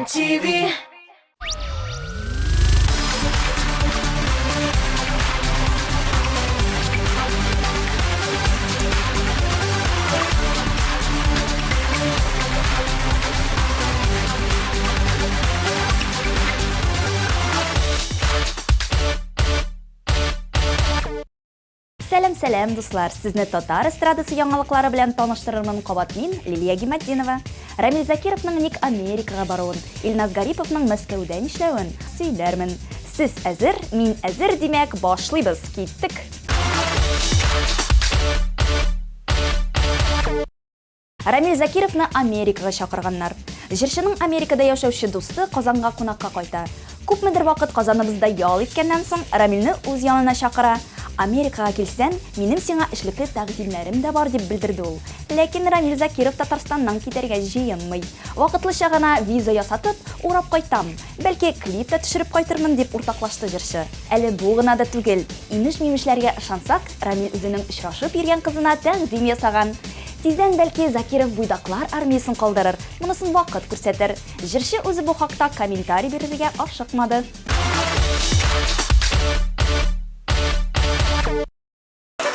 TMTV. Сәлам, сәлам, дуслар! Сезне татар эстрадасы яңалыклары белән таныштырырмын кабат мин, Лилия Гиматдинова. Рамил Закировның ник Америкага баруын, Илназ Гариповның Мәскәүдә нишләвен сөйләрмен. Сез әзер, мин әзер, димәк, башлыйбыз. Киттек! Рамил Закировны Америкага чакырганнар. Җырчының Америкада яшәүче дусты Казанга кунакка кайта. Күпмедер вакыт Казаныбызда ял иткәннән соң, Рамилне үз янына чакыра. Америкага килсәң, минем сиңа эшлекле тәкъдимнәрем дә бар, дип белдерде ул. Ләкин Рамил Закиров Татарстаннан китәргә җыенмый. Вакытлыча гына виза ясатып, урап кайтам. Бәлки, клип та төшереп кайтырмын, дип уртаклашты җырчы. Әле бу гына да түгел, имеш-мимешләргә ышансак, Рамил үзенең очрашып йөргән кызына тәкъдим ясаган. Тиздән, бәлки, Закиров буйдаклар армиясен калдырыр, монысын вакыт күрсәтер. Җырчы үзе бу хакта комментарий бирергә ашыкмады.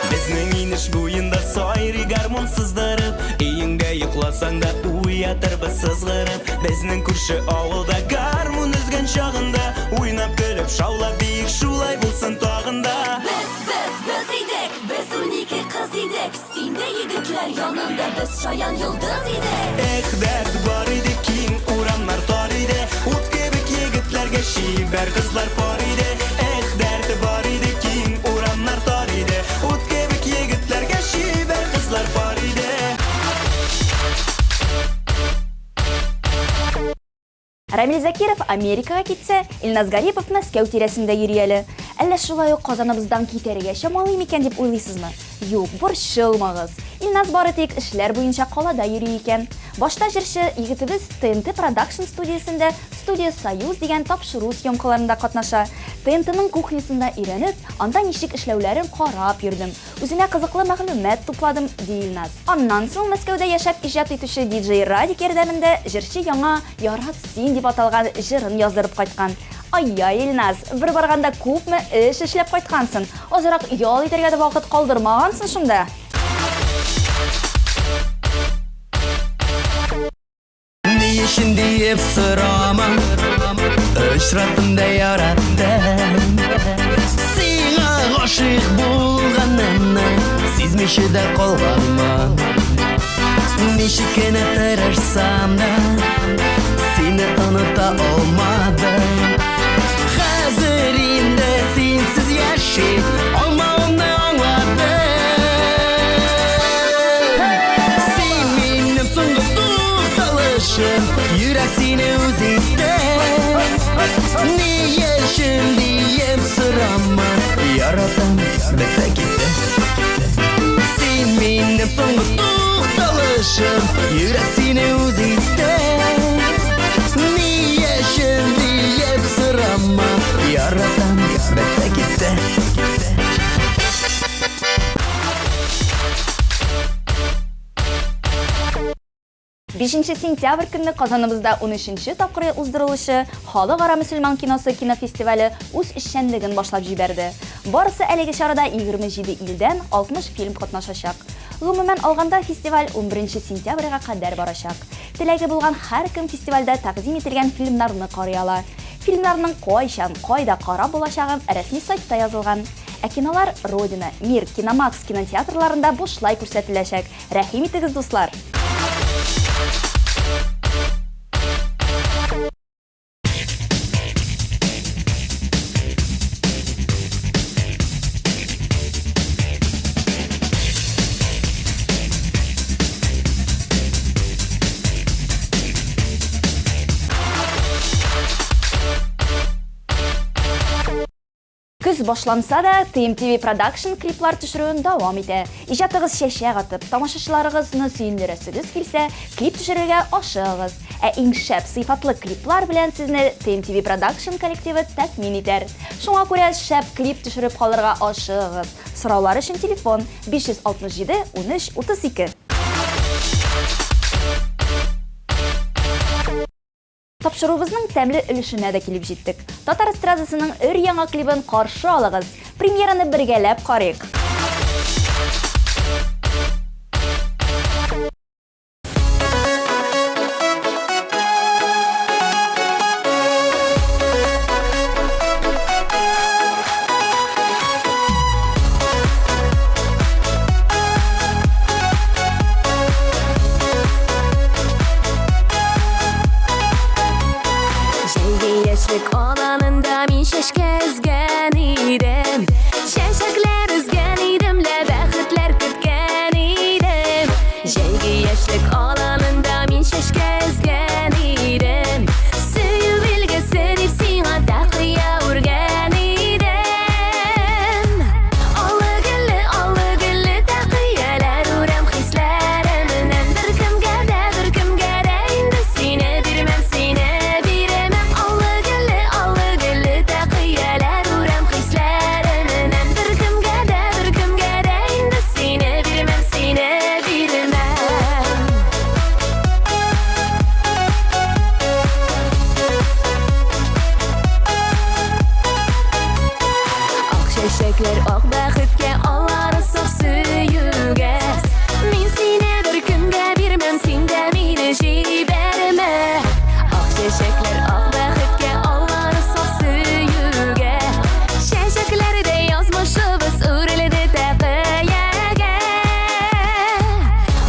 Безнең инеш буенда сайрый гармун сыздырып, Өеңдә йокласаң да уятырбыз сызгырып. Безнең күрше авылда гармун өзгән чагында, Уйнап көлеп шаулап биик, шулай булсын тагын да. Без, без, без идек, без 12 кыз идек. Син дә егетләр янында без шаян йолдыз идек. Эх, дәрт бар иде, киң урамнар тар иде, Ут кебек егетләргә чибәр кызлар пар иде. Эх, дәрт бар иде, киң урамнар тар иде, Ут кебек егетләргә чибәр кызлар пар иде. Рамил Закиров Америкага китсә, Илназ Гарипов Мәскәү тирәсендә йөри әле. Әллә шулай ук Казаныбыздан китәргә чамалый микән дип уйлыйсызмы? Юк, борчылмагыз. Илназ бары тик эшләр буенча калада йөри икән. Башта җырчы егетебез ТНТ Продакшн студиясендә Студия Союз дигән тапшыру съемкаларында катнаша. ТНТның кухнясында өйрәнеп, анда ничек эшләүләрен карап йөрдем. Үземә кызыклы мәгълүмат тупладым, ди Илназ. Аннан соң Мәскәүдә яшәп иҗат итүче диджей Радик ярдәмендә җырчы яңа Ярат син дип аталган җырын яздырып кайткан. Ай-яй, Илназ, бер барганда күпме эш эшләп кайткансың, азрак ял итәргә дә вакыт калдырмагансың шунда. Ни өчен диеп сорама, Очраттым да яраттым. Сиңа гашыйк булганымны Сизмичә дә калганмын. Ничек кенә тырышсам да, Сине оныта алмадым. Хәзер инде синсез яши алмавымны аңладым. Син минем соңгы тукталышым, йөрәк сине үз итте. Ни өчен диеп сорама, яратам, бетә китте. Син минем соңгы тукталышым, йөрәк сине үз итте. Ни өчен диеп сорама, яратам, бетә китте. Бишенче сентябрь көнне Казаныбызда унөченче тапкыр уздырылучы Халыкара мөселман киносы кинофестивале үз эшчәнлеген башлап җибәрде. Барысы әлеге чарада 27 илдән 60 фильм катнашачак. Гомумән алганда, фестиваль унберенче сентябрьгә кадәр барачак. Теләге булган һәркем фестивальдә тәкъдим ителгән фильмнарны карый ала. Фильмнарның кайчан, кайда карап булачагын рәсми сайтта язылган. Ә кинолар Родина, Мир, Киномакс кинотеатрларында бушлай күрсәтеләчәк. Рәхим итегез, дуслар! Көз башланса да, TMTV Production клиплар төшерүен дәвам итә. Иҗатыгыз чәчәк атып, тамашачыларыгызны сөендерәсегез килсә, клип төшерергә ашыгыгыз. Ә иң шәп сыйфатлы клиплар белән сезне TMTV Production коллективы тәэмин итәр. Шуңа күрә шәп клип төшереп калырга ашыгыгыз. Сораулар өчен телефон, 567 13 32. Тапшыруыбызның тәмле өлешенә дә килеп җиттек. Татар эстрадасының өр-яңа клибын каршы алыгыз. Премьераны бергәләп карыйк. Җәйге яшьлек аланында мин чәчкә өзгән идем. Чәчәкләр өзгән идем, лә бәхетләр көткән идем. Җәйге яшьлек аланында мин чәчкә өзгән идем. Сөю билгесе дип сиңа тәкыя үргән идем. Аллы-гөлле, аллы-гөлле тәкыяләр үрәм хисләремнән. Беркемгә дә, беркемгә дә инде сине бирмәм, сине бирмәм. Аллы-гөлле, аллы-гөлле тәкыяләр үрәм хисләремнән. Беркемгә дә, беркемгә дә инде сине бирмәм, сине бирмәм. Ак чәчәкләр ак бәхеткә, алары саф сөюгә. Мин сине беркемгә бирмәм, син дә мине җибәрмә. Ак чәчәкләр ак бәхеткә, алары саф сөюгә. Чәчәкләрдәй язмышыбыз үрелде тәкыягә.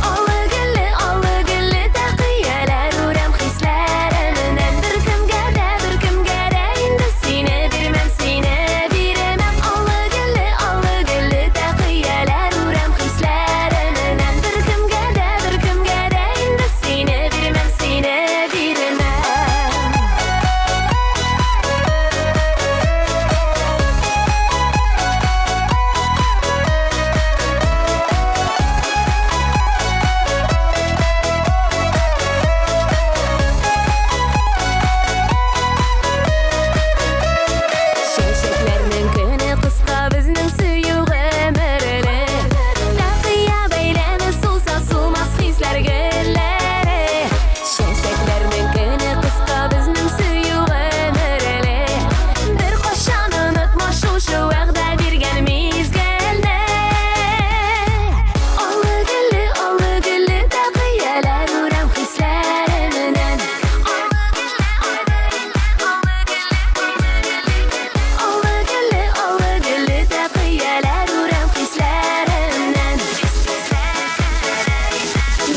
Аллы-гөлле, аллы-гөлле тәкыяләр үрәм хисләремнән. Беркемгә дә, беркемгә дә инде сине бирмәм, сине бирмәм. Аллы-гөлле, аллы-гөлле тәкыяләр үрәм хисләремнән. Беркемгә дә, беркемгә дә инде сине бирмәм, сине бирмәм. Чәчәкләрнең көне кыска, безнең сөю гомерле. Тәкыя бәйләме сулса сулмас хисләр гөлләре. Чәчәкләрнең көне кыска, безнең сөю гомерле. Беркайчан онытма шушы вәгъдә биргән мизгелне. Аллы-гөлле, аллы-гөлле тәкыяләр үрәм хисләремнән. Аллы-гөлле, аллы-гөлле тәкыяләр үрәм хисләремнән.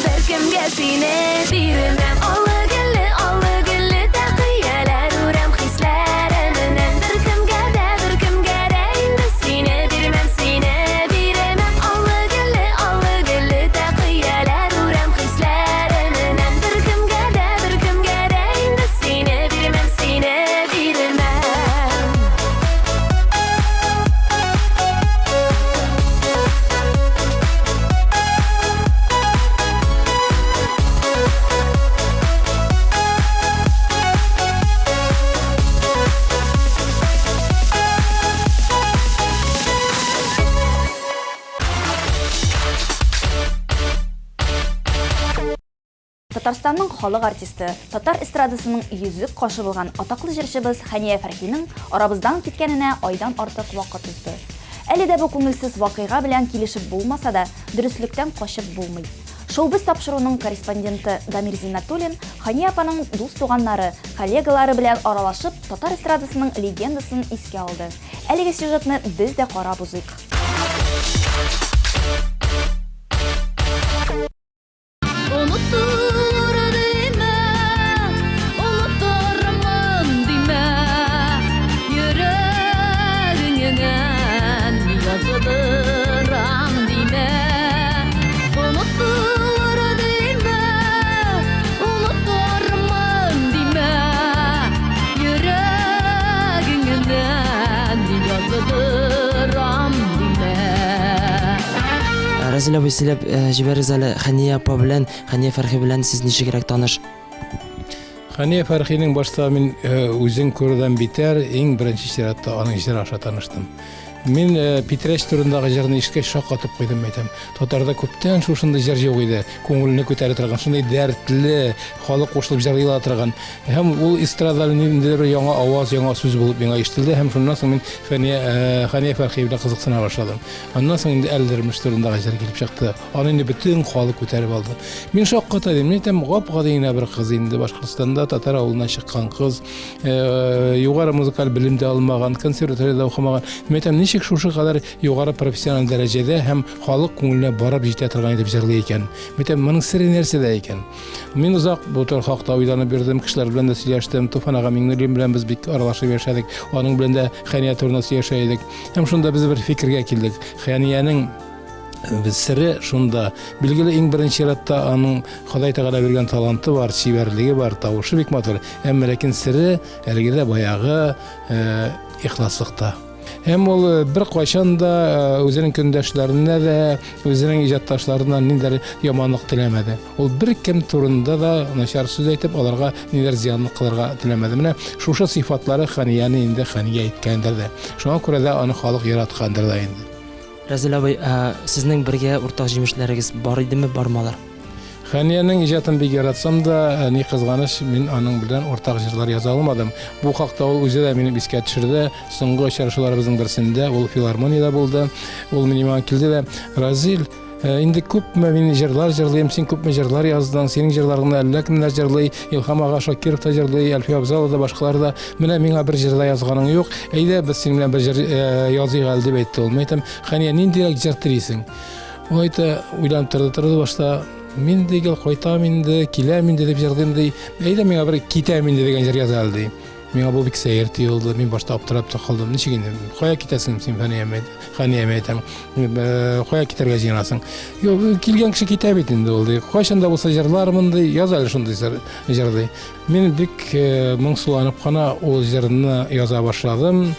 Беркемгә сине бирмәм. Аллы-гөлле, аллы-гөлле тәкыяләр үрәм хисләремнән. Беркемгә дә, беркемгә дә инде сине бирмәм, сине бирмәм. Аллы-гөлле, аллы-гөлле тәкыяләр үрәм хисләремнән. Беркемгә дә, беркемгә дә инде сине бирмәм, сине бирмәм. Татарстанның халык артисты, татар эстрадасының йөзек кашы булган атаклы җырчыбыз Хәния Фәрхинең арабыздан киткәненә айдан артык вакыт узды. Әле дә бу күңелсез вакыйга белән килешеп булмаса да, дөреслектән качып булмый. Шоу-біз тапшыруының корреспонденты Дамир Зиннәтуллин Хәния апаның дус-туганнары, коллегалары белән аралашып, татар эстрадасының легендасын искә алды. Әлеге сюжетны без дә карап узыйк. Онытыр димә, онытырмын димә, йөрәгеңнән яздырам димә. Онытыр димә, онытырмын димә, йөрәгеңнән яздырам димә. Разил абый, сөйләп җибәрегез әле, Хәния апа белән, Хәния Фәрхи белән сез ничегрәк таныш? Хәния Фәрхинең башта мин үзен күрүдән битәр, иң беренче чиратта аның җыры аша таныштым. Мин э, Питрәч турындагы җырны ишеткәч шаккатып куйдым, әйтәм. Татарда күптән шушындый җыр юк иде. Күңелне күтәрә торган, шундый дәртле, халык кушылып җырлый ала торган. Һәм ул эстрадада ниндидер бер яңа аваз, яңа сүз булып миңа ишетелде һәм шуннан соң мин Фәния э, Хәния Фәрхи белән кызыксына башладым. Аннан соң инде Әлдермеш турындагы җыр килеп чыкты. Аны инде бөтен халык күтәреп алды. Мин шакката идем. Мин әйтәм, гап-гади генә бер кыз инде Башкортстанда татар авылыннан чыккан кыз. Э, югары музыкаль белем дә алмаган, консерваториядә укымаган. Мин әйтәм, ничек шушы кадәр югары профессиональ дәрәҗәдә һәм халык күңеленә барып җитә торган итеп җырлый икән. Мин әйтәм, моның сере нәрсәдә икән? Мин озак бу төр хакта уйланып йөрдем, кешеләр белән дә сөйләштем. Туфан ага Миңнуллин белән без бик аралашып яшәдек. Аның белән дә Хәния турында сөйләшә идек. Һәм шунда без бер фикергә килдек. Хәниянең сере шунда. Билгеле, иң беренче чиратта аның Ходай Тәгалә биргән таланты бар, чибәрлеге бар, тавышы бик матур. Әмма ләкин сере әлеге дә баягы э, ихласлыкта. Һәм ул э, бер кайчан да э, үзенең көндәшләренә дә, үзенең иҗатташларына ниндидер яманлык теләмәде. Ул беркем турында да начар сүз әйтеп, аларга нидер зыянлык кылырга теләмәде. Менә шушы сыйфатлары Ханияне инде Хания иткәндер дә. Шуңа күрә дә аны халык яраткандыр да инде. Рәзил абый, ә сезнең бергә уртак җимешләрегез бар идеме, бармы алар? Хәниянең иҗатын бик яратсам да, ни кызганыч, мин аның белән уртак җырлар яза алмадым. Бу хакта ул үзе дә минем искә төшерде. Соңгы очрашуларыбызның берсендә ул филармониядә булды. Ул минем янга килде дә, Разил, Э, инде күпме мин җырлар җырлыйм, син күпме җырлар яздың, синең җырларыңны әллә кемнәр җырлый, Илһам ага Шакиров та җырлый, Әлфия Абзалова да, башкалар да. Менә миңа бер җыр да язганың юк. Әйдә, без синең белән бер җыр э, языйк әле дип әйтте ул. Мин әйтәм, Хәния, ниндирәк җыр телисең? Ул әйтә, уйланып торды, торды башта. Мин ди, гел кайтам инде, киләм инде дип җырлыйм ди. Әйдә миңа бер китәм инде дигән җыр яз әле ди. Миңа бу бик сәер тоелды. Мин башта аптырап та калдым. Ничек инде? Кая китәсең син, Фәния? Хәния әйтәм. Э, кая китәргә җыенасың? Юк, килгән кеше китә бит инде ул ди. Кайчан да булса җырлармын ди, яз әле шундый җыр ди. Мин бик э, моңсуланып кына ул җырны яза башладым.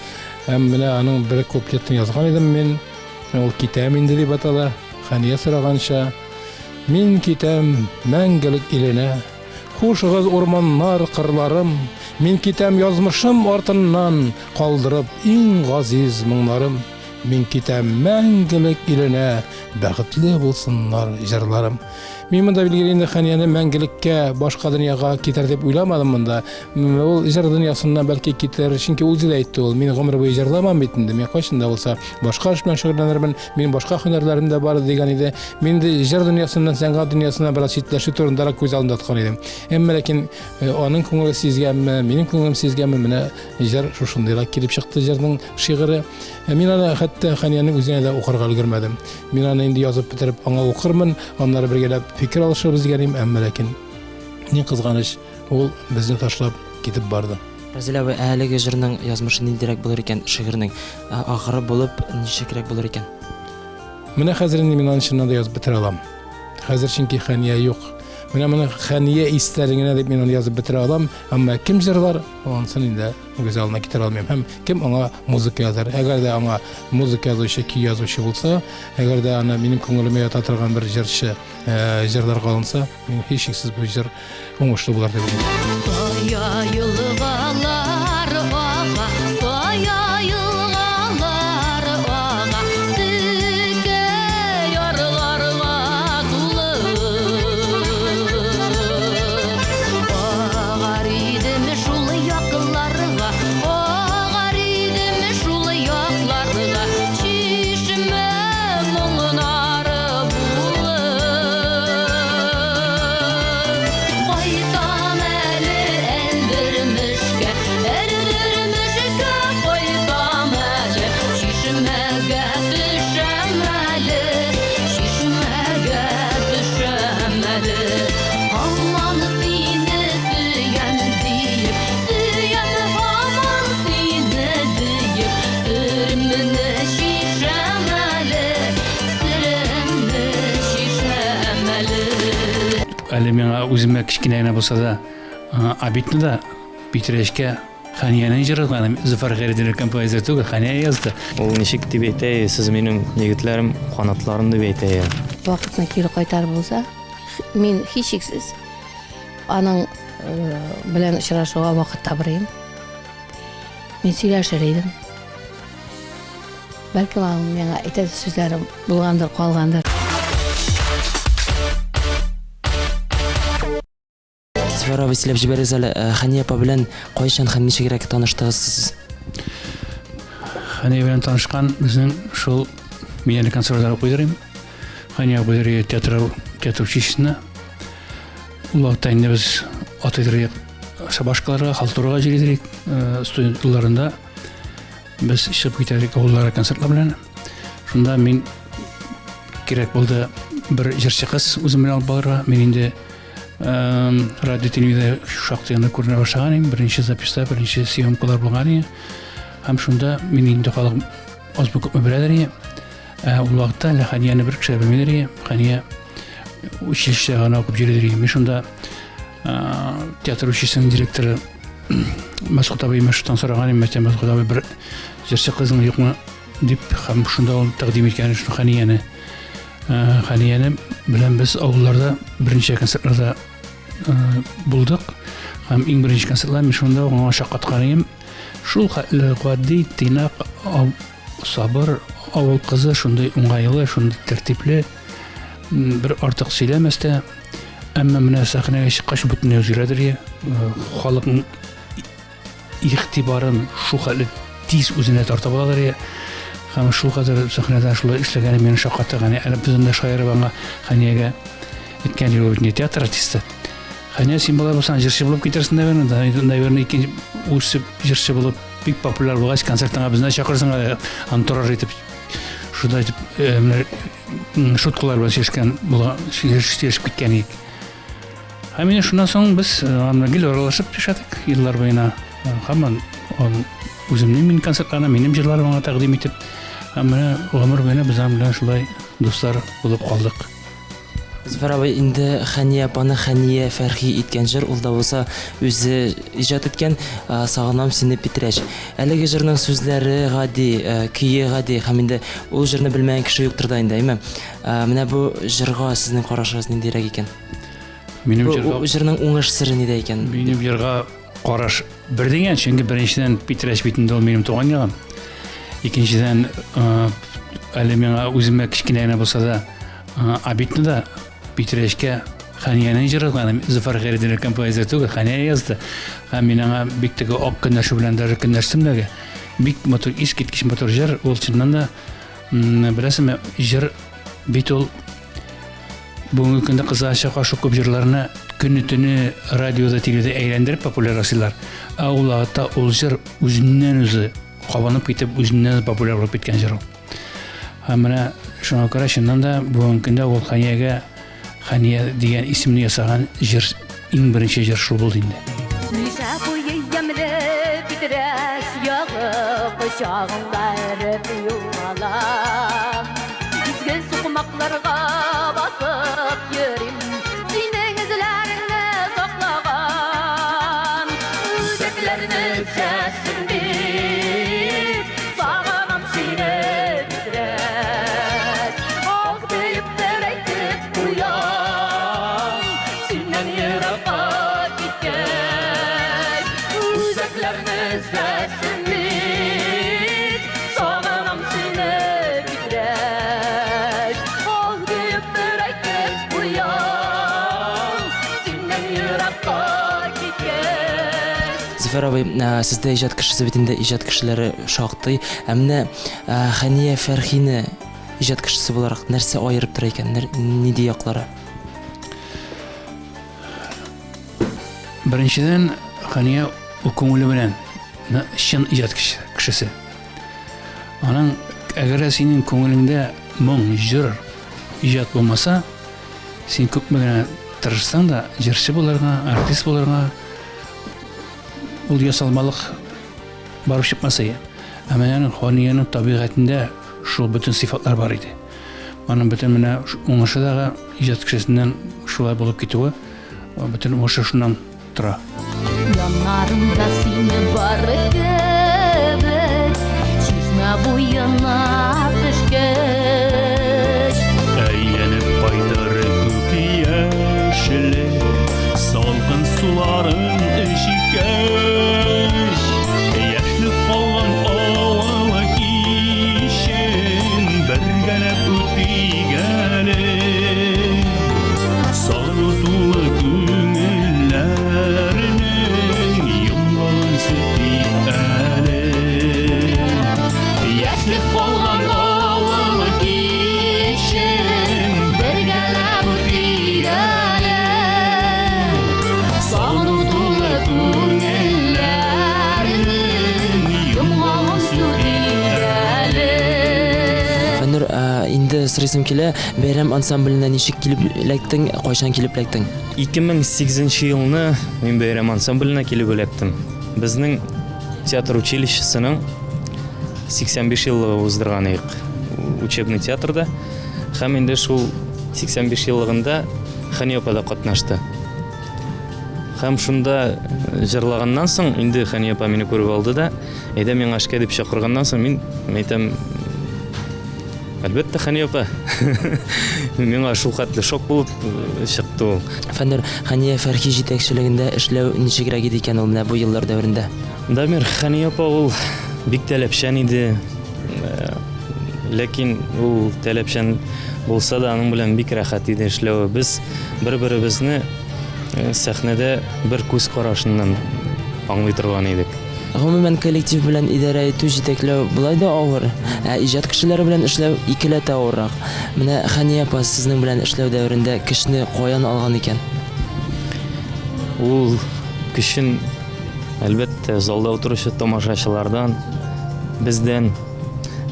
Һәм менә аның бер куплетын язган идем мин. Ул китәм инде дип атала. Хәния сораганча, мин китәм мәңгелек иленә. Хушыгыз, урманнар, кырларым, Мин китәм язмышым артыннан, Калдырып иң газиз моңнарым. Мин китәм мәңгелек иленә, Бәхетле булсыннар җырларым. Мин монда билгеле инде Хәнияне мәңгелеккә башка дөньяга китәр дип уйламадым монда. Ул җыр дөньясыннан бәлки китәр, чөнки үзе дә әйтте ул, мин гомер буе җырламам бит инде, мин кайчан да булса башка эш белән шөгыльләнермен, Минем башка һөнәрләрем дә бар дигән иде. Мин инде җыр дөньясыннан, сәнгать дөньясыннан бераз читләшү турындарак күз алдында тоткан идем. Әмма ләкин э, аның күңеле сизгәнме, минем күңелем сизгәнме, менә җыр шушындыйрак килеп чыкты җырның шигыре. Э, мин аны хәтта Хәниянең үзенә дә укырга өлгермәдем. Мин аны инде язып бетереп аңа укырмын, аннары бергәләп фикер алышырбыз дигән идем, әмма ләкин ни кызганыч, ул безне ташлап китеп барды. Рәзил абый, ә әлеге җырның язмышы ниндирәк булыр икән, шигырьнең ахыры булып ничегрәк булыр икән? Менә хәзер инде мин аны чыннан да язып бетерә алам. Хәзер чөнки Хәния юк. Менә моны Хәния истәлегенә дип мин аны язып бетерә алам, әмма кем җырлар, анысын инде күз алдына китерә алмыйм. Һәм кем аңа музыка язар? Әгәр дә аңа музыка язучы, көй язучы булса, әгәр дә аны минем күңелемә ята торган бер җырчы җырларга алынса, мин һичшиксез бу җыр уңышлы булыр дип уйлыйм. Сая елгалар ага, сая елгалар ага, текә ярларга тулып. Агар идем шул якларга, агар идем шул якларга, чишмә моңнары булып. Кайтам әле Әлдермешкә, Әлдермешкә кайтам әле, чишмәгә төшәм әле, чишмәгә төшәм әле. Һаман сине сөям диеп, сөям һаман сине диеп, серемне чишәм әле, серемне чишәм әле. Әле миңа үземә кечкенә генә булса да обидно да Питрәчкә Хәниянең җыры гына Зөфәр Хәйретдинов композитор түгел, Хәния язды. Ул ничек дип әйтә, сез минем егетләрем канатларым дип әйтә. Вакытны кире кайтарып булса, мин һичшиксез аның белән очрашуга вакыт табыр идем. Мин сөйләшер идем. Бәлкем аның миңа әйтәсе сүзләре булгандыр, калгандыр. Зөфәр абый, сөйләп җибәрегез әле, э, Хәния апа белән кайчан һәм ничегрәк таныштыгыз сез? Хәния белән танышкан безнең шул мин әле консерватория укыйдыр идем. Хәния укыйдыр иде театр театр училищесында. Ул вакытта инде без атыйдыр идек шабашкаларга, халтурага йөридер идек, э, студент елларында. Без чыгып китәдек авылларга концертлар белән. Шунда мин кирәк булды бер җырчы кыз үзем белән алып барырга. Мин инде радио телевидение шактый гына күренә башлаган идем. Беренче записьта, беренче съемкалар булган иде. Һәм шунда мин инде халык азмы күпме беләдер иде. Ә ул вакытта әле Ханияне бер кеше дә белмидер иде. Хания училищеда гына укып йөридер иде. Мин шунда театр училищесының директоры Мәсгут абый Мәшуттан сораган идем, мәйтәм, Мәсгут абый, бер җырчы кызың юкмы дип, һәм шунда ул тәкъдим иткән шул Ханияне. Ханияне белән без авылларда берничә концертларда булдык. Һәм иң беренче концертлар мин шунда ук аңа шаккаткан идем. Шул хәтле гади, тыйнак, сабыр авыл кызы, шундый уңайлы, шундый тәртипле, бер артык сөйләмәс тә, әмма менә сәхнәгә чыккач бөтенләй үзгәрәдер я. Халыкның игътибарын шул хәтле тиз үзенә тартып аладыр я. Һәм шул кадәр сәхнәдә шулай эшләгәне мине шаккатырган. Әле без анда шаярып аңа Хәниягә әйткән идек, ул бит театр артисты. Хәния, син болай булсаң җырчы булып китерсең, наверное, наверное, икенче үсеп җырчы булып бик популяр булгач, концертыңа безне чакырсың әле, антураж итеп. Шунда итеп, менә шуткалар белән сөйләшкән булган, сөйләшеп киткән идек. Һәм инде шуннан соң без аны гел аралашып яшәдек еллар буена. Һаман үземнең мин концертларына, минем җырларым аңа тәкъдим итеп, һәм менә гомер буена без аның белән шулай дуслар булып калдык. Зөфәр абый, инде Хәния апаны Хәния Фәрхи иткән җыр, ул да булса үзе иҗат иткән Сагынам сине, Питрәч. Әлеге җырның сүзләре гади, көе гади һәм инде ул җырны белмәгән кеше юктыр да инде, әйме? Менә бу җырга сезнең карашыгыз ниндирәк икән? Минем җырга Бу җырның уңыш сере нидә икән? Минем җырга караш бер дигән, чөнки беренчедән Питрәч бит инде ул минем туган ягым. Икенчедән, әле миңа үземә кечкенә генә булса да, обидно да, Питрәчкә Хәниянең җыры, аны Зөфәр Хәйретдинов композитор түгел, Хәния язды. Һәм мин аңа бик теге ак көнләшү белән даже көнләштем дә. Бик матур, искиткеч матур җыр. Ул чыннан да, беләсеңме, җыр бит ул бүгенге көндә кызганычка каршы күп җырларны көне-төне радиода, телевизорда әйләндереп популяр ясыйлар. Ә ул вакытта ул җыр үзеннән-үзе кабынып китеп, үзеннән популяр булып киткән җыр ул. Һәм менә шуңа күрә чыннан да бүгенге көндә ул Хәниягә Хәния дигән исемне ясаган җыр иң беренче җыр шул булды инде. Мишә буе ямьле Питрәч ягы кочагыңда эреп югалам. Изге сукмакларга басып йөрим, синең эзләреңне саклаган. Үзәкләрне өзәсең бит, сагынам сине, Питрәч. Ах диеп бер әйтеп куям, синнән еракка киткәч. Үзәкләрне өзәсең бит, сагынам сине, Питрәч. Ах диеп бер әйтеп куям, синнән еракка киткәч. Зөфәр абый, сездә иҗат кешесе бит инде, иҗат кешеләре шактый. Ә менә Хәния Фәрхине иҗат кешесе буларак нәрсә аерып тора икән? Нинди яклары? Беренчедән, Хәния ул күңеле белән чын иҗат кешесе. Аның әгәр дә синең күңелеңдә моң, җыр, иҗат булмаса, син күпме генә тырышсаң да, җырчы булырга, артист булырга, ул ясалмалык барып чыкмас иде. Ә менә аның Хәниянең табигатендә шул бөтен сыйфатлар бар иде. Аның бөтен менә уңышы да иҗат кешесеннән шулай булып китүе, бөтен уңышы шуннан тора. Яннарымда сине бар кебек, чишмә буена төшкәч. Әйләнеп кайтыр күк яшеле, салкын суларын эчкәч. Яшьлек калган авыл киче. сорыйсым килә, Бәйрәм ансамбленә ничек килеп эләктең, кайчан килеп эләктең? 2008 елны мин Бәйрәм ансамбленә килеп эләктем. Безнең театр училищесының 85 еллыгы уздырган идек учебный театрда. Һәм инде шул 85 еллыгында Хәния апа да катнашты. Һәм шунда э, җырлаганнан соң, инде Хәния апа мине күреп алды да, әйдә миңа эшкә дип чакырганнан соң, мин әйтәм, әлбәттә, Хәния апа. Миңа шул хәтле шок булып э, чыкты ул. Фәннур, Хәния Фәрхи җитәкчелегендә эшләү ничегрәк иде икән ул менә бу еллар дәверендә? Дамир, Хәния апа ул бик таләпчән иде. Э, ләкин ул таләпчән булса да, аның белән бик рәхәт иде эшләве. Без бер-беребезне э, сәхнәдә бер күз карашыннан аңлый торган идек. Гомумән, коллектив белән идарә итү, җитәкләү болай да авыр, ә иҗат кешеләре белән эшләү икеләтә авыррак. Менә Хәния апа сезнең белән эшләү дәверендә көчне каян алган икән? Ул көчен, әлбәттә, залда утыручы тамашачылардан, бездән,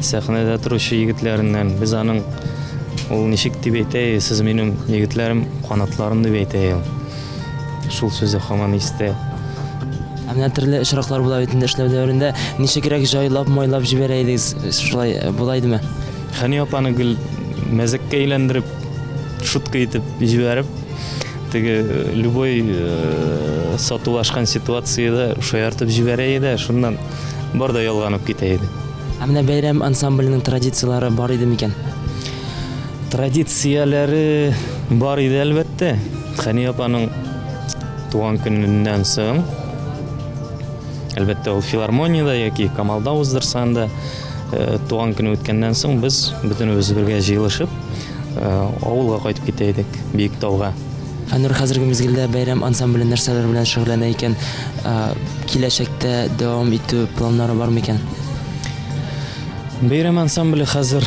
Сәхнәдә торучы егетләреннән без аның ул ничек дип әйтә, сез минем егетләрем канатларым дип әйтә ул. Шул сүзе һаман истә. Ә менә төрле очраклар була бит инде эшләү дәверендә. Ничегрәк җайлап, майлап җибәрә идегез? Шулай э, була идеме? Хәни апаны гел мәзәккә әйләндереп, шутка итеп җибәреп, теге э, любой э, сатулашкан ситуациядә шаяртып җибәрә иде, шуннан Бар да ялганып китә иде. Ә менә бәйрәм ансамбленең традицияләре бар иде микән? Традицияләре бар иде, әлбәттә. Хәния апаның туган көненнән соң, әлбәттә, ул филармониядә яки Камалда уздырса анда, э, туган көне үткәннән соң без бөтенебез бергә җыелышып, э, авылга кайтып китә идек, Биектауга. Фәннур хәзерге мизгелдә бәйрәм ансамбле нәрсәләр белән шөгыльләнә икән? Киләчәктә дәвам итү планнары бар микән? Бәйрәм ансамбле хәзер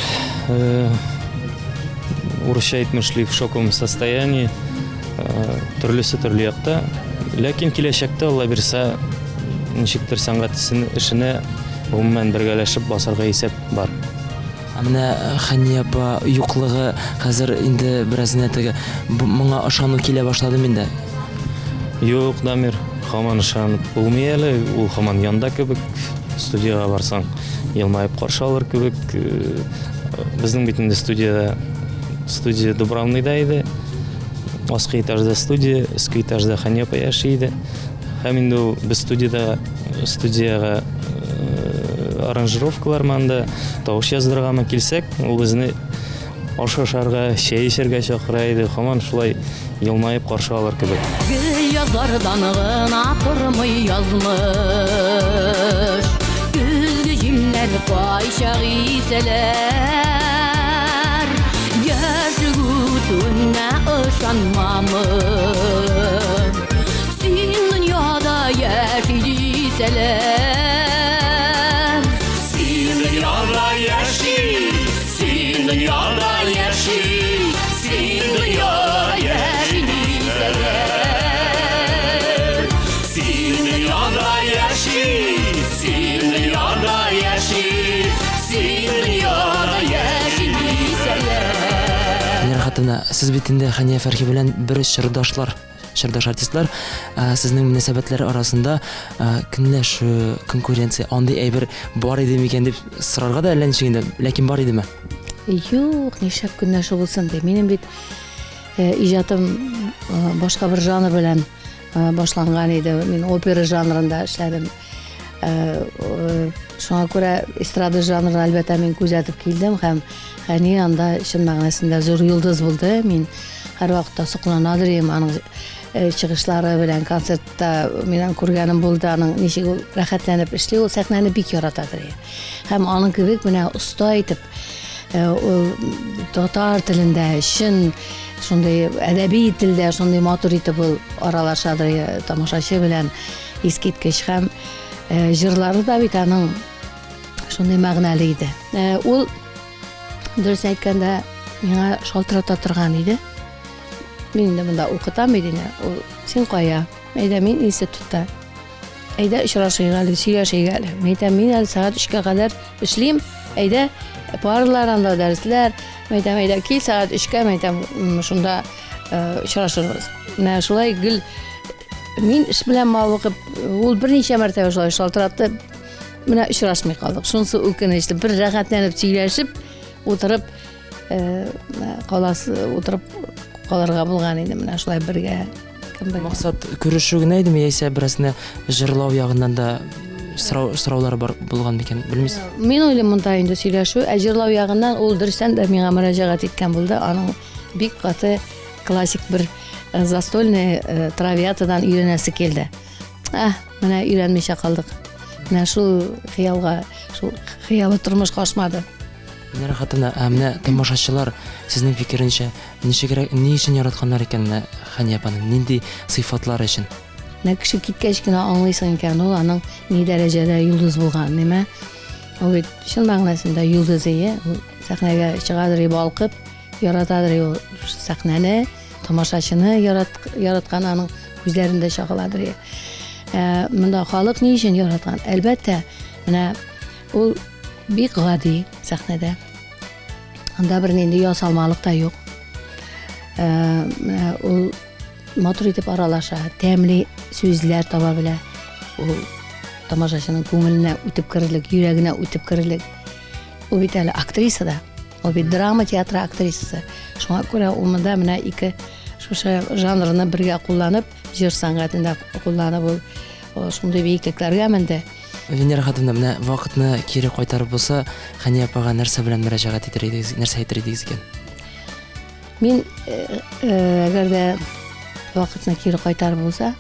урысча әйтмешли в шоковом состоянии, төрлесе төрле якта. Ләкин киләчәктә, Алла бирсә, ничектер сәнгать эшенә гомумән бергәләшеп басарга исәп бар. Ә менә Хәния апа юклыгы хәзер инде бераз генә теге моңа ышану килә башлады инде. Юк, Дамир, һаман ышанып булмый әле, ул һаман янда кебек. Студиягә барсаң, елмаеп каршы алыр кебек. Э, безнең бит инде студиядә студия Дубравныйда иде. Аскы этажда студия, өске этажда Хәния апа яши иде. Һәм инде ул без студиядә студиягә э, аранжировкалар анда тавыш яздырыргамы килсәк, ул безне аш ашарга, чәй эчәргә чакыра иде. Һаман шулай елмаеп каршы алыр кебек. Гел язардан гына тормый язмыш. Көзге җилләр кайчак исәләр. Яшьлек үтүенә ышанмамын. Син дөньяда яши дисәләр. Син дөньяда яши, син дөньяда яши, син дөньяда яши дисәләр. Син дөньяда яши, син дөньяда яши, син дөньяда яши дисәләр. Венера Хатовна, сез бит инде Хәния Фәрхи белән бер чордашлар. Чордаш артистлар, сезнең мөнәсәбәтләр арасында көнләшү, конкуренция, андый әйбер бар иде микән дип сорарга да әллә ничек инде, ләкин бар идеме? Юк, нишләп көнләшү булсын ди. Минем бит э, иҗатым э, башка бер жанр белән э, башланган иде. Мин опера жанрында эшләдем. Шуңа күрә эстрада жанрын әлбәттә мин күзәтеп килдем һәм Хәни анда чын мәгънәсендә зур йолдыз булды. Мин һәрвакытта сокланадыр идем аның э, чыгышлары белән концертта мин аны күргәнем булды аның ничек ул рәхәтләнеп эшли ул сәхнәне бик яратадыр һәм аның кебек менә оста итеп э, ул татар телендә чын шундый әдәби телдә шундый матур итеп ул аралашадыр э, тамашачы белән искиткеч һәм җырлары да бит аның шундый мәгънәле иде ул Дөрес әйткәндә, миңа шалтырата торган иде. Мин инде монда укытам иде. Ул, син кая? Әйдә, мин институтта. Әйдә, очрашыйк әле, сөйләшик әле. Мин әйтәм, мин әле сәгать өчкә кадәр эшлим. Әйдә, Парлар анда дәресләр. Мәйтәм, әйдә кил сәгать өчкә, мәйтәм, шунда очрашырбыз. Менә шулай гел мин эш белән мавыгып, ул берничә мәртәбә шулай шалтыратты. Менә очрашмый калдык. Шунысы үкенечле. Бер рәхәтләнеп сөйләшеп, утырып каласы, утырып калырга булган инде менә шулай бергә. Максат күрешү генә идеме яисә бераз генә җырлау ягыннан да сорау, сораулар бар булган микән, белмисез? Мин уйлыйм, монда инде сөйләшү, ә җырлау ягыннан ул дөрестән дә миңа мөрәҗәгать иткән булды. Аның бик каты классик бер э, застольный э, травиатадан өйрәнәсе килде. Ә, менә өйрәнмичә калдык. Менә шул хыялга, шул хыялы тормышка ашмады. Венера хатыны, ә менә тамашачылар сезнең фикеренчә ничегрәк, ни өчен яратканнар икән менә Хәния апаны? Нинди сыйфатлары өчен? Менә кеше киткәч кенә аңлыйсың икән ул аның ни дәрәҗәдә йолдыз булганын, ниме? Ул бит чын мәгънәсендә йолдыз ие. Ул сәхнәгә чыгадыр и балкып, яратадыр и ул сәхнәне, тамашачыны ярат, яраткан аның күзләрендә чагыладыр и. Ә, монда халык ни өчен яраткан? Әлбәттә, менә ул бик гади сәхнәдә. Анда бернинди ясалмалык та юк. Ә, менә ул матур итеп аралаша, тәмле сүзләр таба белә. Ул тамашачының күңеленә үтеп керерлек, йөрәгенә үтеп керерлек. Ул бит әле актриса да. Ул бит драма театры актрисасы. Шуңа күрә ул монда менә ике шушы жанрны бергә кулланып, җыр сәнгатендә кулланып ул, ул шундый биеклекләргә менде. Венера Хатовна, менә вакытны кире кайтарып булса, Хәния апага нәрсә белән мөрәҗәгать итер идегез, нәрсә әйтер идегез икән? Мин э, э, әгәр дә вакытны кире кайтарып булса,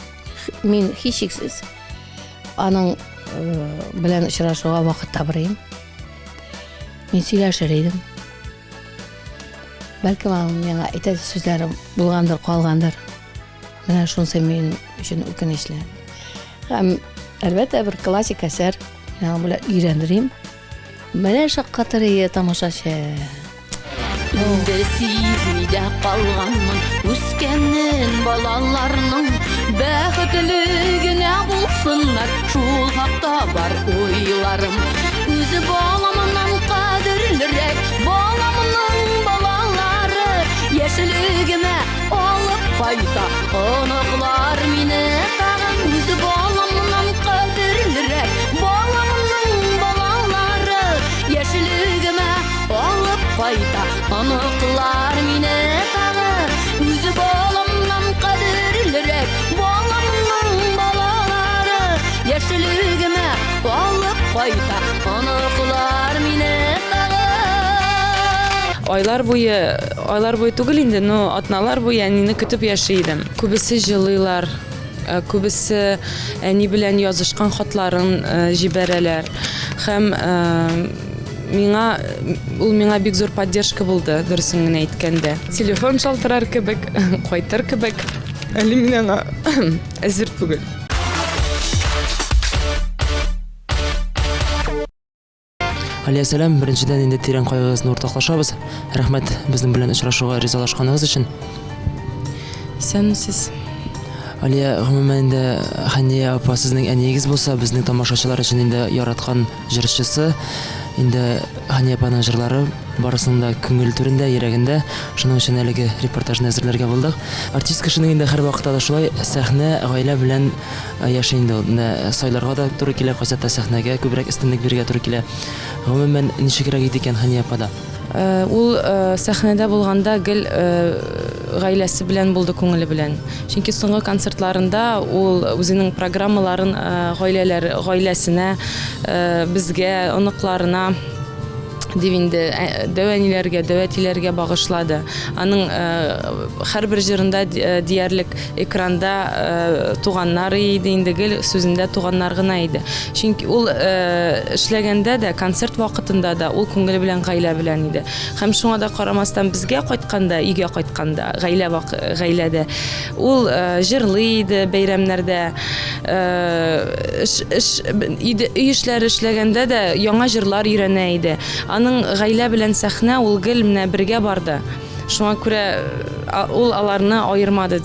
мин һичшиксез аның э, белән очрашуга вакыт табыр идем. Мин сөйләшер идем. Бәлкем аның миңа әйтәсе сүзләре булгандыр, калгандыр. Менә шунысы минем өчен үкенечле. Һәм, әлбәттә, бер классик әсәр. Мин аны белән өйрәнерим. Менә шаккатыр ие тамашачы. Инде сизми дә калганмын үскәнен балаларның бәхетле генә булсыннар шул хакта бар уйларым үзе баламнан кадерлерәк баламның балалары яшьлегемә Алып кайта оныклар мине тагын үз баламнан кадерлерәк баламның балалары яшьлегемә алып кайта оныклар мине тагын үз баламнан кадерлерәк баламның балалары яшьлегемә алып кайта оныклар мине тагын. Айлар буе, айлар буе түгел инде, но атналар буе әнине көтеп яши идем. Күбесе җылыйлар, э, күбесе әни белән язышкан хатларын э, җибәрәләр. Һәм э, миңа ул миңа бик зур поддержка булды, дөресен генә әйткәндә. Телефон шалтырар кебек, кайтыр кебек. Әле мин аңа әзер түгел. Алия сәлам, беренчедән инде тирән кайгыгызны уртаклашабыз. Рәхмәт безнең белән очрашуга ризалашканыгыз өчен. Исәнмесез. Алия, гомумән инде Хәния апа сезнең әниегез булса, безнең тамашачылар өчен инде яраткан җырчысы. Инде Хәния апаның җырлары барысының да күңел түрендә, йөрәгендә. Шуның өчен әлеге репортажны әзерләргә булдык. Артист кешенең инде һәрвакытта да шулай сәхнә, гаилә белән Яши инде ул. Менә сайларга да туры килә, кайчакта сәхнәгә күбрәк өстенлек бирергә туры килә. Гомумән, ничегрәк иде икән Хәния апада? Ул сәхнәдә булганда гел гаиләсе белән булды, күңеле белән. Чөнки соңгы концертларында ул үзенең программаларын гаиләләр, гаиләсенә, безгә, оныкларына дип инде дәү әниләргә, дәү әтиләргә багышлады. Аның һәрбер җырында диярлек экранда туганнар иде инде, гел сүзендә туганнар гына иде. Чөнки ул эшләгәндә дә, концерт вакытында да ул күңеле белән гаилә белән иде. Һәм шуңа да карамастан безгә кайтканда, өйгә кайтканда, гаилә гаиләдә ул җырлый иде бәйрәмнәрдә. Эш, эш, өйдә, өй эшләре эшләгәндә дә яңа җырлар өйрәнә иде. Аның гаилә белән сәхнә ул гел менә бергә барды. Шуңа күрә ул аларны аермады,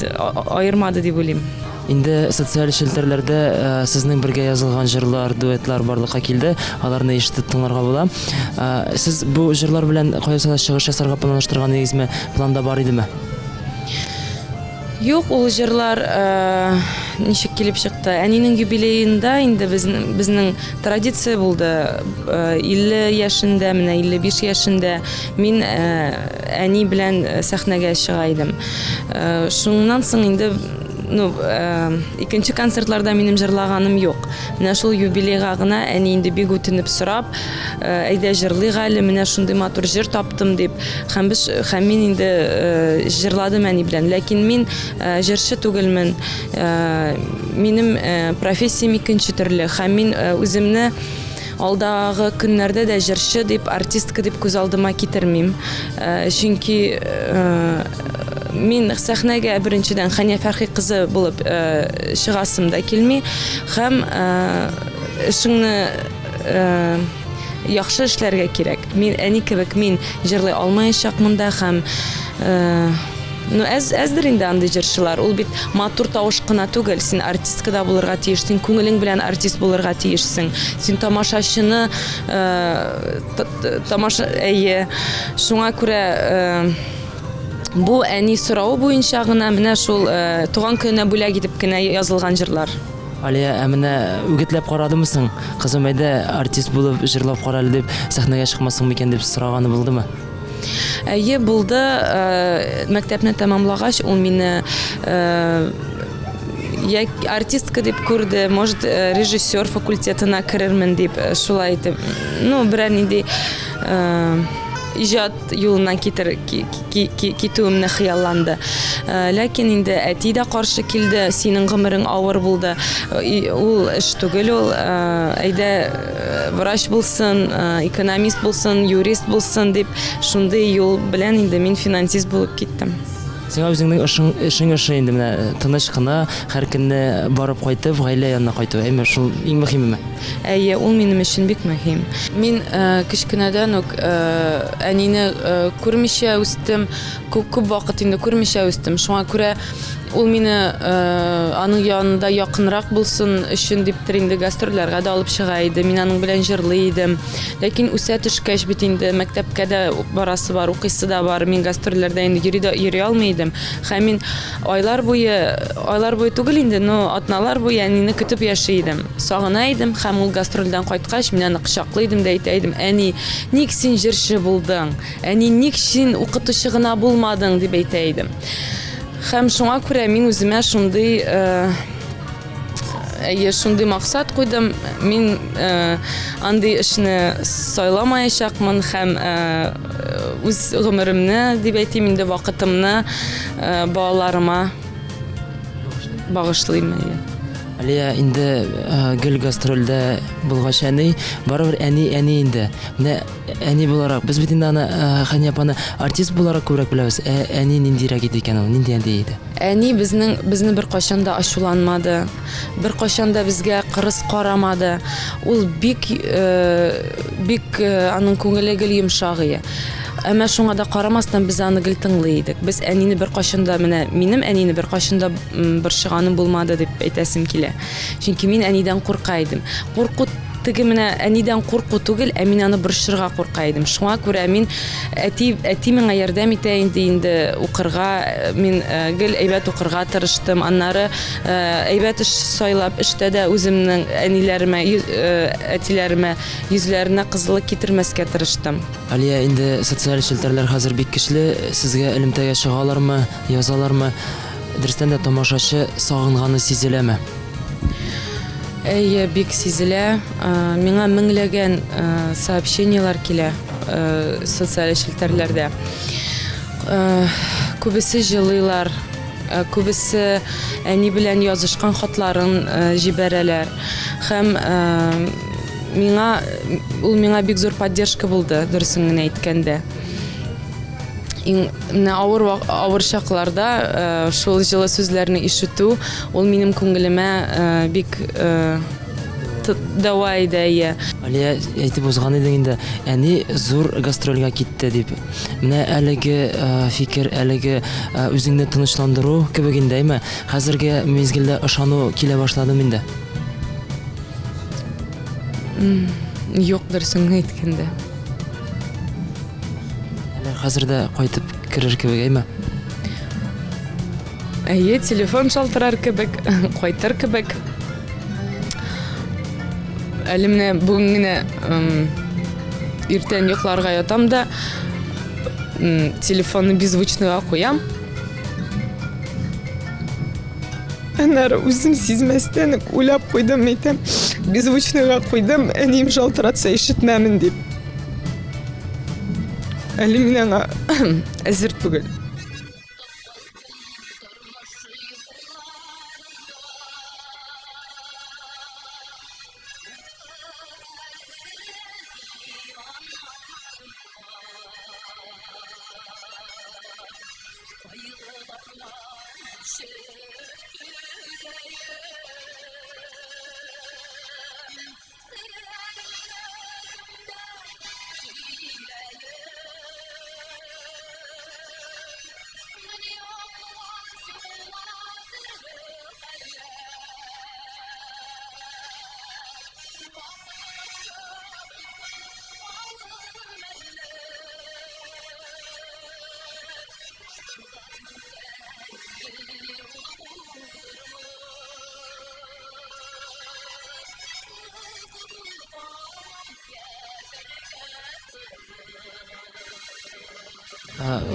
аермады дип уйлыйм. Инде социаль челтәрләрдә э, сезнең бергә язылган җырлар, дуэтлар барлыкка килде. Аларны ишетеп тыңларга була. Э, сез бу җырлар белән кайсы да чыгыш ясарга планлаштырган идегезме? Планда бар идеме? Юк, ул җырлар э, ничек килеп чыкты? Әнинең юбилеенда инде безнең, безнең традиция булды. 50 яшендә, менә 55 яшендә мин әни белән сәхнәгә чыга идем. Шуннан соң инде ну, икенче концертларда минем җырлаганым юк. Менә шул юбилейга гына әни инде бик үтенеп сорап, әйдә җырлыйк әле, менә шундый матур җыр таптым дип. Һәм без һәм мин инде җырладым әни белән. Ләкин мин җырчы түгелмен. Минем профессиям икенче төрле һәм мин үземне Алдагы көннәрдә дә җырчы дип, артистка дип күз алдыма китермим. Э, чөнки э, мин сәхнәгә беренчедән Хәния Фәрхи кызы булып э, чыгасым да килми һәм эшеңне яхшы эшләргә кирәк. Мин әни кебек мин җырлый алмаячакмын да һәм Ну, әз, әздер инде андый җырчылар. Ул бит матур тавыш кына түгел, син артистка да булырга тиеш, син күңелең белән артист булырга тиешсең. Син тамашачыны э, тамаша әйе. Шуңа күрә э, бу әни соравы буенча гына менә шул э, туган көненә бүләк итеп кенә язылган җырлар. Алия, ә менә үгетләп карадымы соң? Кызым, әйдә, артист булып җырлап кара әле дип, сәхнәгә чыкмасың микән дип сораганы булдымы? Әйе, булды. Э, мәктәпне тәмамлагач, ул мине э, я артистка дип күрде, может, э, режиссер факультетына керермен дип, шулай итеп, ну, берәр нинди иҗат юлыннан китер, китүемне хыялланды. Ләкин инде әти дә каршы килде, синең гомерең авыр булды. Ул эш түгел ул, әйдә врач булсын, экономист булсын, юрист булсын дип, шундый юл белән инде мин финансист булып киттем. Сиңа үзеңнең эшең, эшең ошый инде менә тыныч кына һәр көнне барып кайтып, гаилә янына кайту. Әйме, шул иң мөһимеме? Әйе, ул минем өчен бик мөһим. Мин кечкенәдән үк әнине күрмичә үстем, күп күп вакыт инде күрмичә үстем. Шуңа күрә Ул мине аның янында якынрак булсын өчен диптер инде гастрольләргә дә алып чыга иде. Мин аның белән җырлый идем. Ләкин үсә төшкәч бит инде мәктәпкә дә барасы бар, укыйсы да бар. Мин гастрольләрдә инде йөри дә йөри алмый идем. Һәм мин айлар буе, айлар буе түгел инде, но атналар буе әнине көтеп яши идем. Сагына идем һәм ул гастрольдән кайткач, мин аны кочаклый идем дә әйтә идем, әни, ник син җырчы булдың? Әни, ник син укытучы гына булмадың? дип әйтә идем. Һәм шуңа күрә мин үземә шундый э, әйе, шундый максат куйдым. Мин э, андый эшне сайламаячакмын һәм э, үз гомеремне, дип әйтим инде, вакытымны э, балаларыма багышлыйм. Әйе. Алия, инде э, гел гастрольдә булгач әни, барыбер әни әни инде. Менә Әни буларак, без бит инде аны э, Хәния апаны артист буларак күбрәк беләбез. Ә әни ниндирәк иде икән ул? Нинди әни иде? Әни безнең безне беркайчан да ачуланмады, беркайчан да безгә кырыс карамады. Ул бик э, бик э, аның күңеле гел йомшак иде. Әмма шуңа да карамастан без аны гел тыңлый идек. Без әнине беркайчан да менә минем әнине беркайчан да борчыганым булмады дип әйтәсем килә. Чөнки мин әнидән курка идем. Курку Теге менә әнидән курку түгел, ә мин аны борчырга курка идем. Шуңа күрә мин әти әти миңа ярдәм итә инде инде укырга. Мин э, гел әйбәт укырга тырыштым. Аннары э, әйбәт эш сайлап, эштә дә үземнең әниләремә, э, әтиләремә йөзләренә кызыллык китермәскә тырыштым. Алия, инде социаль челтәрләр хәзер бик көчле. Сезгә элемтәгә чыгалармы, язалармы? Дөрестән дә тамашачы сагынганы сизеләме? Әйе, бик сизелә. Миңа меңләгән сообщениеләр килә социаль челтәрләрдә. Күбесе җылыйлар, күбесе әни белән язышкан хатларын җибәрәләр. Һәм миңа ул миңа бик зур поддержка булды, дөресен генә әйткәндә. Иң менә авыр авыр чакларда э, шул җылы сүзләрне ишетү, ул минем күңелемә э, бик э, дәва иде, әйе. Алия, әйтеп узган идең инде, әни зур гастрольгә китте дип. Менә әлеге фикер, әлеге үзеңне тынычландыру кебек инде, әйме? Хәзерге мизгелдә ышану килә башладымы инде? Юк, дөресен генә әйткәндә. Әле хәзер дә кайтып керер кебек, әйме? Әйе, телефон шалтырар кебек, кайтыр кебек. Әле менә бүген генә иртән йокларга ятам да, телефонны беззвучныйга куям. Аннары үзем сизмәстән үк уйлап куйдым, әйтәм, беззвучныйга куйдым, әнием шалтыратса ишетмәмен дип. Әле мин аңа әзер түгел.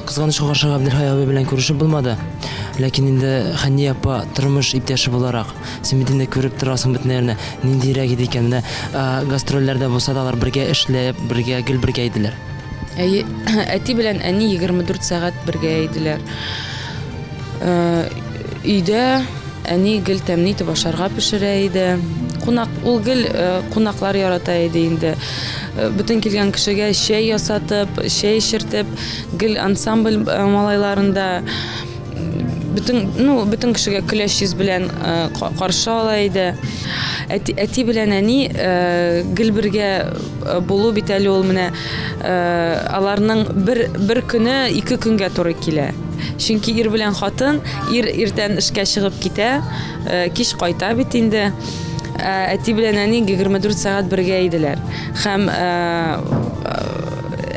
Кызганычка каршы Габделхай абый белән күрешеп булмады. Ләкин инде Хәния апа тормыш иптәше буларак, син бит инде күреп торасың бөтеннәрне, ниндирәк иде икән. Менә гастрольләрдә булса да алар бергә эшләп, бергә гел бергә иделәр. Әйе, әти белән әни 24 сәгать бергә иделәр. Өйдә әни гел тәмле итеп ашарга пешерә иде. Кунак, ул гел кунаклар ярата иде инде. Бөтен килгән кешегә чәй ясатып, чәй эчертеп, гел ансамбль малайларында бөтен, ну, бөтен кешегә көләч йөз белән каршы ала иде. Әти, әти белән әни гел бергә булу бит әле ул менә аларның бер, бер көне ике көнгә туры килә. Чөнки ир белән хатын, ир иртән эшкә чыгып китә, кич кайта бит инде. Әти белән әни 24 сәгать бергә иделәр. Һәм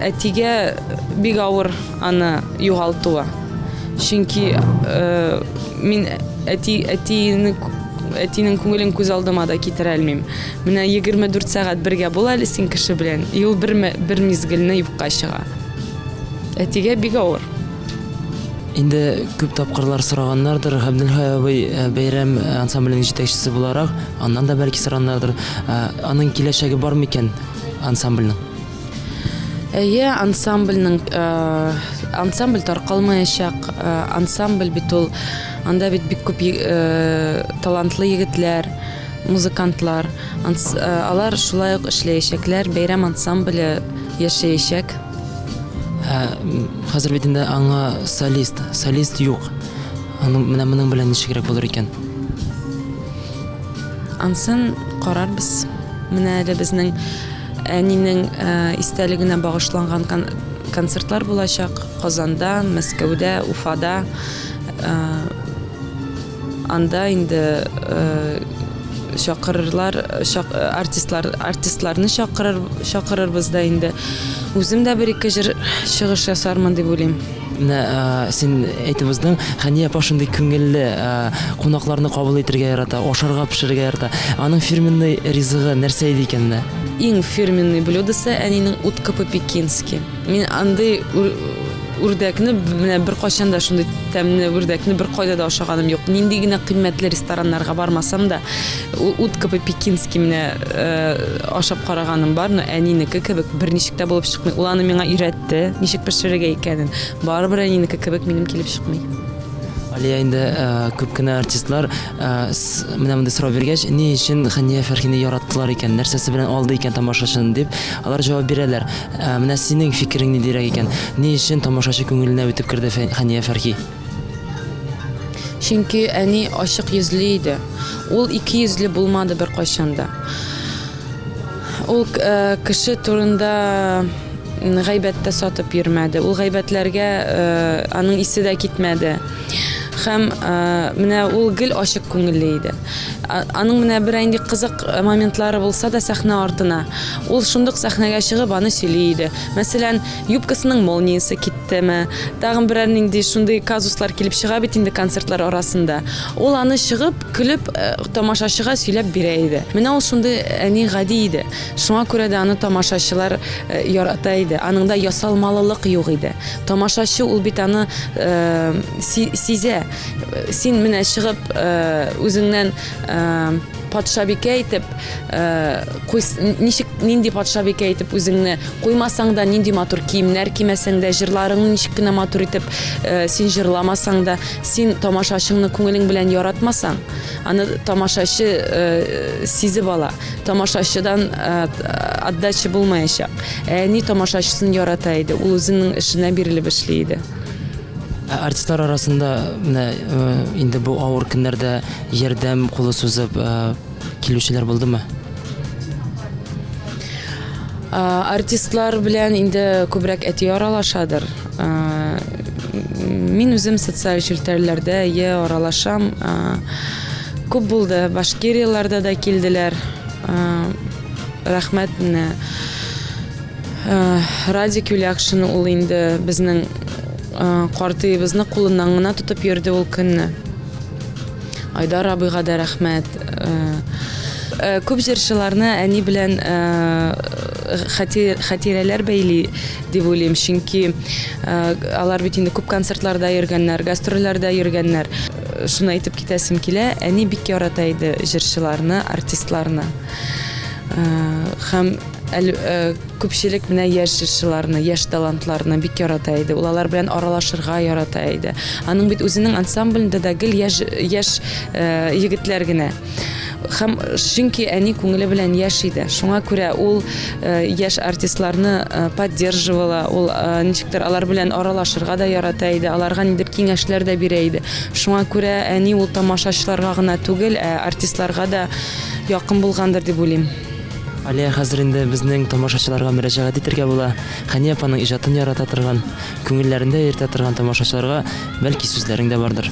әтигә бик авыр аны югалтуы. Чөнки мин әти әтине әтинең күңелен күз алдыма да китерә алмыйм. Менә 24 сәгать бергә бул әле син кеше белән, и ул бер, бер мизгелне юкка чыга. Әтигә бик авыр. Инде күп тапкырлар сораганнардыр, Габделхай абый э, бәйрәм э, ансамбленең җитәкчесе буларак, аннан да бәлки сораганнардыр, э, аның киләчәге бар микән ансамбльнең? Әйе, ансамбльнең ансамбль таркалмаячак. Ансамбль бит ул анда бит бик күп талантлы егетләр, музыкантлар. Алар шулай ук эшләячәкләр, бәйрәм ансамбле яшәячәк. Ә, хәзер бит инде аңа солист, солист юк. Аның менә моның белән ничегрәк булыр икән? Ансын карарбыз. Менә әле безнең әнинең истәлегенә багышланган концертлар булачак Казанда, Мәскәүдә, Уфада. Анда инде чакырырлар, артистлар, артистларны чакырыр, чакырырбыз да инде. Үзем дә бер-ике җыр чыгыш ясармын дип уйлыйм. Менә син әйтеп уздың, Хәния апа шундый күңелле, кунакларны кабул итергә ярата, ашарга пешерергә ярата. Аның фирменный ризыгы нәрсә иде икән менә? Иң фирменный блюдосы әнинең утка по-пекински. Мин андый үрдәкне менә беркайчан да шундый тәмле үрдәкне беркайда да ашаганым юк. Нинди генә кыйммәтле рестораннарга бармасам да, утка по-пекински менә ашап караганым бар, но әнинеке кебек берничек тә булып чыкмый. Ул аны миңа өйрәтте, ничек пешерергә икәнен. Барыбер әнинеке кебек минем килеп чыкмый. Алия инде күп кенә артистлар менә мондый сорау биргәч, ни өчен Хәния Фәрхине яраттылар икән, нәрсәсе белән алды икән тамашачыны дип, алар җавап бирәләр. Ә менә синең фикерең ниндирәк икән? Ни өчен тамашачы күңеленә үтеп керде Хәния Фәрхи? Чөнки әни ачык йөзле иде. Ул икейөзле булмады беркайчан да. Ул кеше турында гайбәт тә сатып йөрмәде. Ул гайбәтләргә аның исе дә китмәде. Һәм менә ул гел ачык күңелле иде. Аның менә бер инде кызык моментлары булса да сәхнә артына. Ул шундук сәхнәгә чыгып аны сөйли иде. Мәсәлән, юбкасының молниясе киттеме, тагын берәр нинди шундый казуслар килеп чыга бит инде концертлар арасында. Ул аны чыгып, көлеп, тамашачыга сөйләп бирә иде. Менә ул шундый әни гади иде. Шуңа күрә дә аны тамашачылар ярата иде. Аның да ясалмалылык юк иде. Тамашачы ул бит аны сизә. Син менә чыгып үзеңнән патшабикә итеп ничек нинди патшабикә итеп үзеңне куймасаң да, нинди матур киемнәр кимәсәң дә, җырларыңны ничек кенә матур итеп син җырламасаң да, син тамашачыңны күңелең белән яратмасаң, аны тамашачы сизеп ала. Тамашачыдан отдача булмаячак. Ә әни тамашачысын ярата иде, ул үзенең эшенә бирелеп эшли иде. Ә артистлар арасында менә инде бу авыр көннәрдә ярдәм кулы сузып килүчеләр булдымы? Артистлар белән инде күбрәк әти аралашадыр. Мин үзем социаль челтәрләрдә е аралашам. Күп булды, Башкирияләрдә дә килделәр. Рәхмәт менә. Радик Юлякшин ул инде безнең картыебызны кулыннан гына тотып йөрде ул көнне. Айдар абыйга да рәхмәт. Күп җырчыларны әни белән хатирәләр бәйли дип уйлыйм, чөнки алар бит инде күп концертларда йөргәннәр, гастрольләрдә йөргәннәр. Шуны әйтеп китәсем килә, әни бик ярата иде җырчыларны, артистларны. Һәм күпчелек менә яшь җырчыларны, яшь талантларны бик ярата иде. Ул алар белән аралашырга ярата иде. Аның бит үзенең ансамблендә дә гел яшь, яшь егетләр генә. Һәм чөнки әни күңеле белән яшь иде. Шуңа күрә ул яшь артистларны поддерживала, ул ничектер алар белән аралашырга да ярата иде, аларга нидер киңәшләр дә бирә иде. Шуңа күрә әни ул тамашачыларга гына түгел, ә артистларга да якын булгандыр дип уйлыйм. Алия, хәзер инде безнең тамашачыларга мөрәҗәгать итәргә була. Хәния апаның иҗатын ярата торган, күңелләрендә йөртә торган тамашачыларга, бәлки, сүзләрең дә бардыр.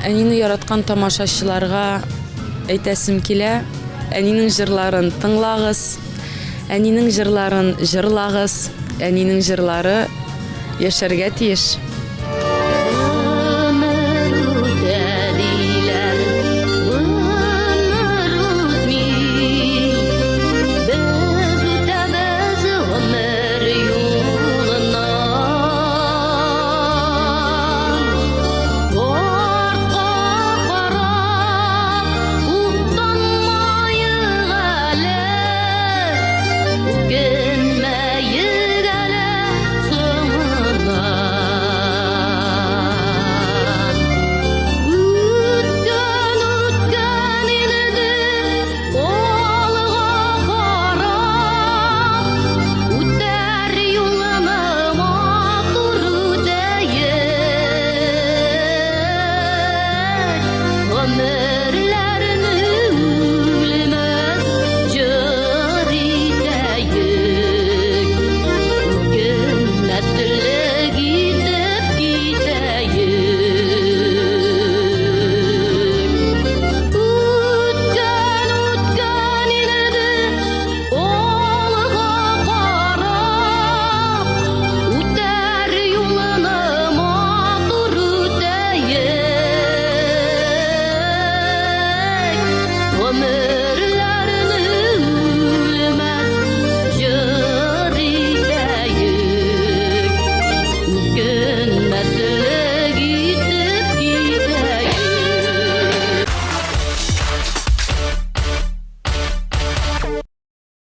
Әнине яраткан тамашачыларга әйтәсем килә, әнинең җырларын тыңлагыз, әнинең җырларын җырлагыз, әнинең җырлары яшәргә тиеш.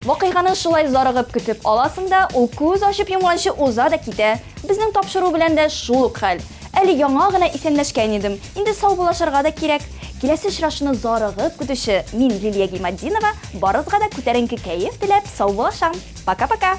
Вакыйганы шулай зарыгып көтеп аласың да, ул күз ачып йомганчы уза да китә. Безнең тапшыру белән дә шул ук хәл. Әле яңа гына исәнләшкән идем, инде саубуллашырга да кирәк. Киләсе очрашуны зарыгып көтүче мин, Лилия Гыйматдинова, барыгызга да күтәренке кәеф теләп саубуллашам. Пока-пока!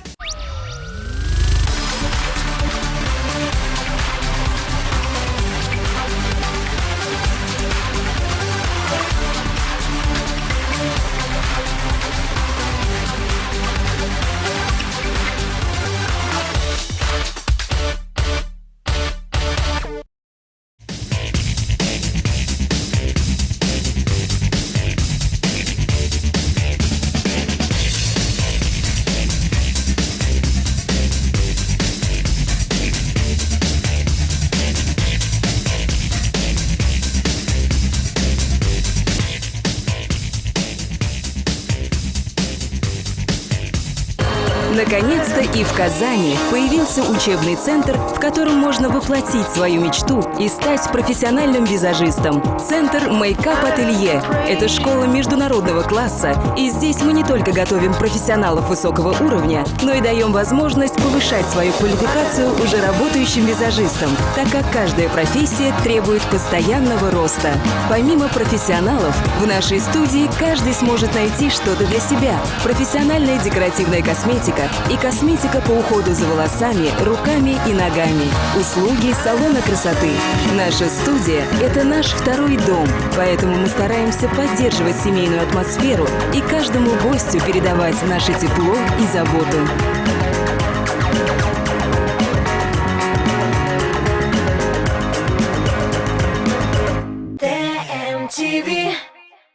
Наконец-то и в Казани появился учебный центр, в котором можно воплотить свою мечту и стать профессиональным визажистом. Центр Мейкап Ателье – это школа международного класса, и здесь мы не только готовим профессионалов высокого уровня, но и даем возможность повышать свою квалификацию уже работающим визажистам, так как каждая профессия требует постоянного роста. Помимо профессионалов, в нашей студии каждый сможет найти что-то для себя. Профессиональная декоративная косметика и косметика по уходу за волосами, руками и ногами. Услуги салона красоты. Наша студия – это наш второй дом, поэтому мы стараемся поддерживать семейную атмосферу и каждому гостю передавать наше тепло и заботу.